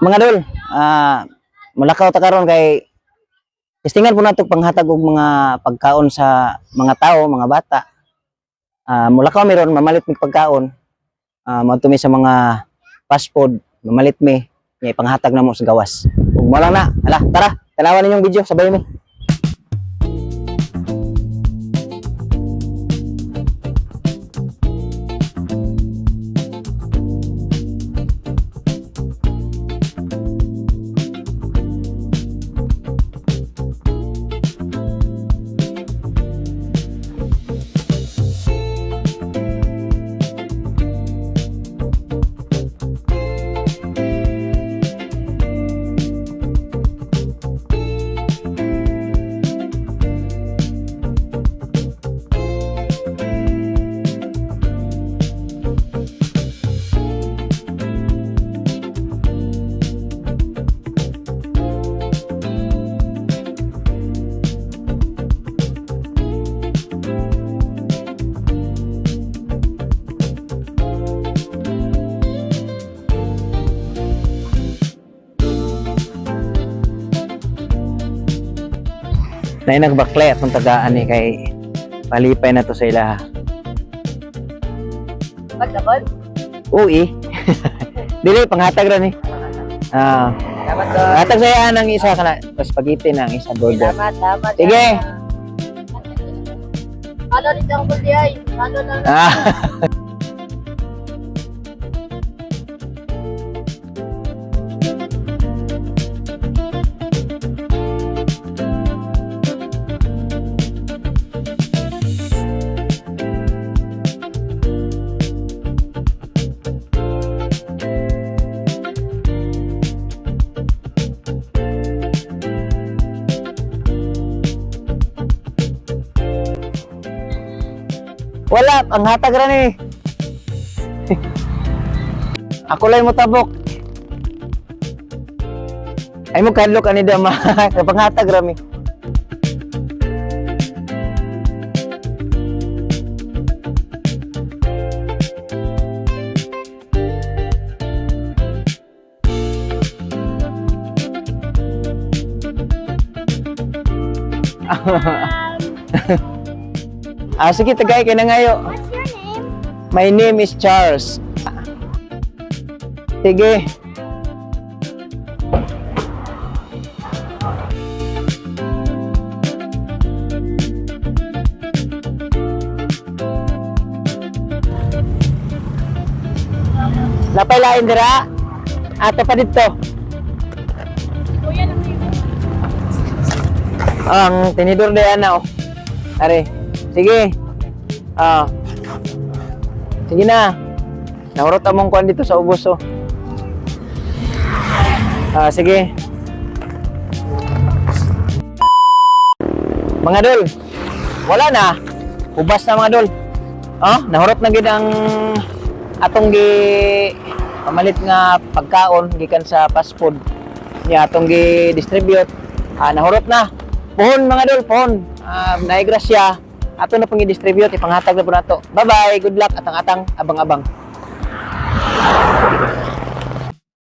Mga dol, mulakaw ta karon kay testingan po nato panghatag og mga pagkaon sa mga tao, mga bata. Mulakaw mi ron, mamalit mig pagkaon. Moadto mi sa mga fast food, mamalit mi, nya ipanghatag namo sa gawas. Ug mo lang na, hala, tara, tanawan ninyong video, sabay mi. Nay nagbaklay atong tagaan ni kay palipay na to sa ilaha. Pagkabal? Uy. Dili panghatag ra ni. Salamat doon. Hatag sa iya ang isa kana spaghetti na ang isa burger. Salamat, salamat. Sige. Ano ni Siyang Kulyay? Ano na? Wala, ang hatag ra ni. Ako lang mo tabok. Ay mo kadlok ani dama kapanghatag ra mi. Sige, tagay kay na ngayo. What's your name? My name is Charles. Sige. Napay lain dira. Ato pa dito. Kuya lang yun. Ang tinidor de ana oh. Are. Sige. Sige na. Nahurot among kuan dito sa ubos oh. Sige. Mga dol. Wala na. Ubas na, mga dol. Oh, nahurot na gid ang atong gi pamalit nga pagkaon gikan sa fast food niya atong gi distribute. Nahurot na. Pohon, mga dol, pohon. Naay grasya. Ato na pong i-distribute, ipanghatag na po nato. Bye-bye, good luck, atang-atang, abang-abang.